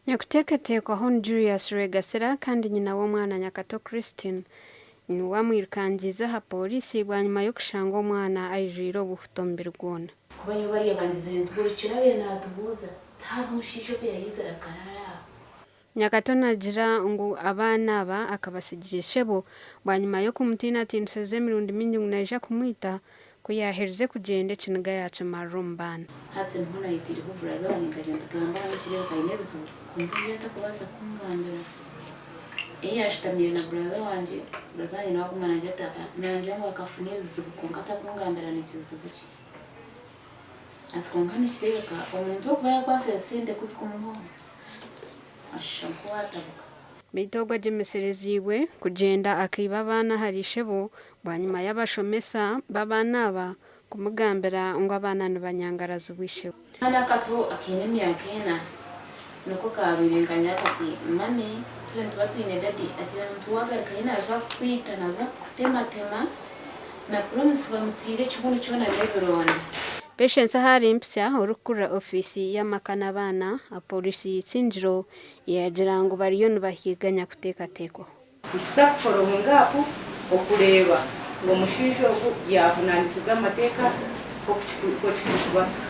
Nyakuteekateekwaho ni Julius Rwegasira kandi nyina w'omwana Nyakato Christine niwe amwirukangiize aha pooriisi bwanyima y'okushanga omwana aijwire obuhuta omubiri gwona. Kuba nyowe bariya bangizire nti buri kiro abaire naatubuuza, tihariho mushaija ogu yaizire akaraara aha. Nyakato naagira ngu abaana aba akabatsigira ishebo bwanyima y'okumutiinatiinisiriza emirundi mingi ngu naija kumwita, ku yaaherize kugyenda ekiniga yaakimarira omu baana. Hati niho nayeteireho brother wangye nkagira nti gamba nawe nikireebeka aine ebizibu kwonka ebi atakubaasa kungambira. Ei yaashutamire na brother wangye, brother wangye nawe aguma naagira ati naagira ngu akafuna ebizibu kwonka takungambira ni kizibu ki. Ati kwonka nikireebeka omuntu orikuba yaakwatsire sente kuzikumuhaho ashusha nk'owaatabuka. Beitu ogwo agyemesereziibwe kugyenda akaiba abaana ahari ishebo bwanyima y'abashomesa b'abaana aba kumugambira ngu abaana nibanyangarazibwa ishebo. Akaana akato akaine emyaka ena nikwo kaabaire nikangira kati, Mami, itwe nituba twine dadi, agira ngu waagarukayo naaza kukwita, naaza kukutematema, na Promise bamutaire ekibunu kyona n'ebironda. Patience Aharimpitsya orikukurira ofiisi y'amaka n'abaana aha pooriisi y'eitsingiro yaagira ngu bariyo nibahiiga nyakuteekateekwaho. Nituza kuforowinga apu okureeba ngu omushaija ogu yaavunaanizibwa amateeka nk'oku kirikubasika.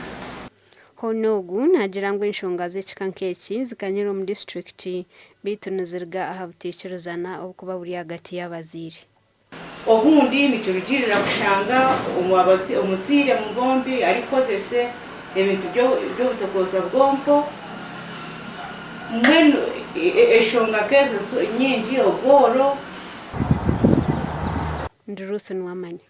Hoona ogu naagira ngu enshonga z'ekika nk'eki zikanyire omu disiturikiti beitu niziruga aha buteikirizana obukuba buri ahagati y'abazaire. Obundi nikirugiirira kushanga omuzaire bombi arikukozesa ebintu by'obutokooza bwonko, mbwenu enshonga nk'ezo nyingi obworo. Ndi Ruth Nuwamanya.